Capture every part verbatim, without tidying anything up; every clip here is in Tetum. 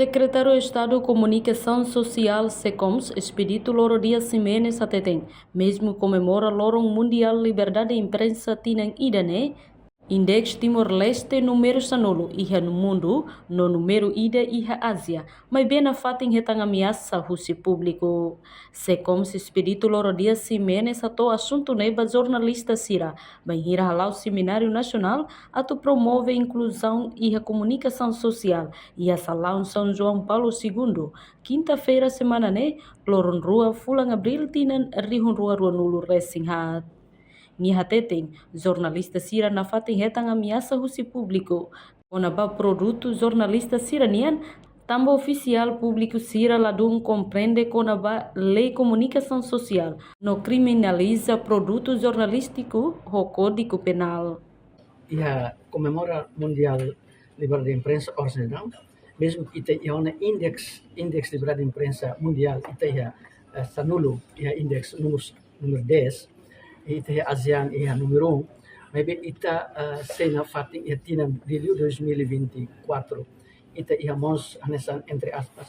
Sekretáriu Estadu Komunikasaun Sosiál, SEKOMS, Expedito Loro Dias Ximenes hateten, mezmu komemora Loron Mundiál Liberdade Imprensa tinan ida-ne'e, Index Timor-Leste númeru sanulu iha mundu no númeru ida iha Ázia, maibé nafatin hetan ameasa husi públiku. SEKOMS Expedito Loro Dias Ximenes hato'o asuntu ne'e ba jornalista sira, bainhira hala'o semináriu nasionál atu promove inkluzaun iha komunikasaun sosiál, iha salaun São João Paulo Segundo, kinta-feira semana ne'e, loron rua fulan Abríl tinan rihun rua ruanulu resin haat. Nia hateten, jornalista sira nafatin hetan ameasa husi públiku kona-ba produtu jornalista sira-nian, tanba ofisiál públiku sira ladún komprende kona-ba lei komunikasaun sosiál no kriminaliza produtu jornalístiku ho Kódigu Penál. Iha komemora Mundiál Liberdade Imprensa oras ne'e daudaun, mezmu ita iha ona index, index liberdade imprensa mundiál, ita iha, eh, sanulu, iha index númeru, númeru dez, ita iha ASEAN iha númeru um, maibé ita, eh, sei nafatin iha tinan liuliu dois mil e vinte e quatro, ita iha mós hanesan, entre aspas,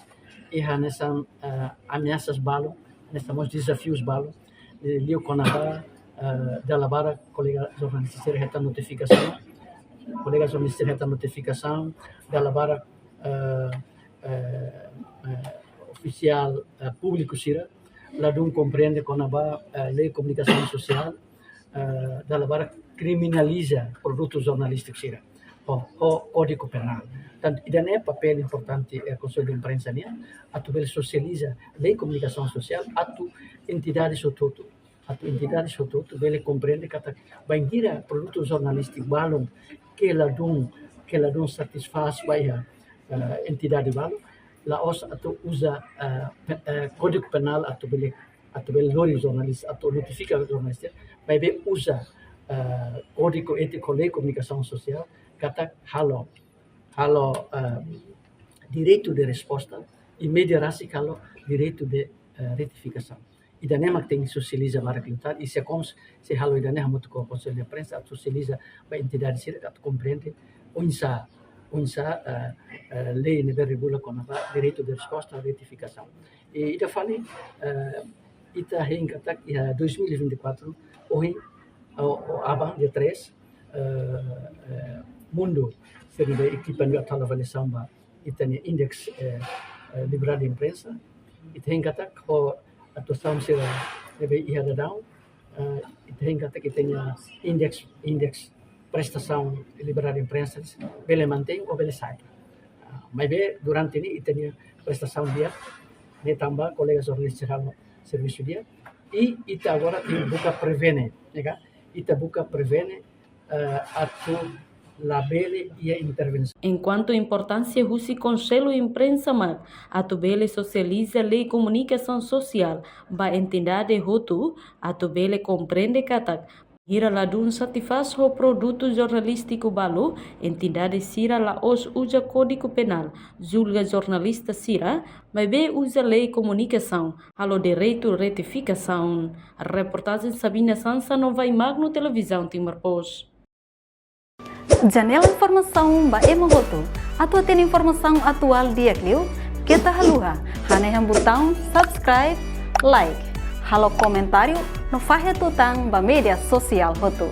iha hanesan, eh, ameasas balu, hanesan mós dezafius balu, eh, liu kona-ba, eh, dala barak kolega jornalista sira hetan notifikasaun, kolega jornalista sira hetan notifikasaun, dala barak, eh, eh, eh, ofisiál, eh, públiku sira ladún komprende kona-ba, eh, lei komunikasaun sosiál, eh, dala barak kriminaliza produtu jornalístiku sira ho, ho Kódigu Penál. Tan ida-ne'e papél importante, eh, Konsellu de Imprensa nian, atu bele sosializa lei komunikasaun sosiál atu entidade hotu-hotu, atu entidade hotu-hotu bele komprende katak bainhira produtu jornalístiku balun ke ladún, ke ladún satisfás ba iha, eh, entidade balu, la'ós atu uza, eh, pe-, eh, Kódigu Penál atu bele, atu bele lori jornalista, atu notifika jornalista, maibé uza, eh, Kódigu Étiku Lei Komunikasaun Sosiál, katak halo, halo, eh, direitu de resposta, i média rasik halo direitu de, eh, retifikasaun. Ida-ne'e mak tenke sosializa barak liután, i SEKOMS sei halo ida-ne'e hamutuk ho Konsellu de Imprensa atu sosializa ba entidade sira atu komprende oinsá, oinsá, eh, eh, lei ne'ebé regula kona-ba direitu de resposta, retifikasaun. I ida fali, eh, ita hein katak iha dois mil e vinte e quatro, ohin, o, o aban, dia três, eh, eh, mundu, sira-ne'ebé ekipa ne'ebé atu halo avaliasaun ba ita-nia index, eh, eh, liberdade imprensa. Ita hein katak ho atuasaun sira ne'ebé iha daudaun, eh, ita hein katak ita-nia index, index prestasaun liberdade imprensa bele mantein ou bele sa'e. Ah, maibé durante ne'e ita-nia prestasaun di'ak, ne'e tanba kolega jornalista sira halo servisu di'ak, i ita agora tenke buka prevene, ya kan? Ita buka prevene, eh, atu labele iha intervensaun. Enkuantu importánsia husi Konsellu Imprensa mak atu bele sosializa lei komunikasaun sosiál ba entidade hotu atu bele komprende katak bainhira ladún satisfás ho produtu jornalístiku balu, entidade sira la'ós uza Kódigu Penál julga jornalista sira, maibé uza lei komunikasaun halo direitu retifikasaun. Reportajen Sabina Sansa, Novai Magno, Televizaun Timor Post. Janela informasaun ba ema hotu. Atu hatene informasaun atuál di'ak liu, keta haluha hanehan butaun subscribe, like, halo komentáriu no fahe tutan ba média sosiál hotu.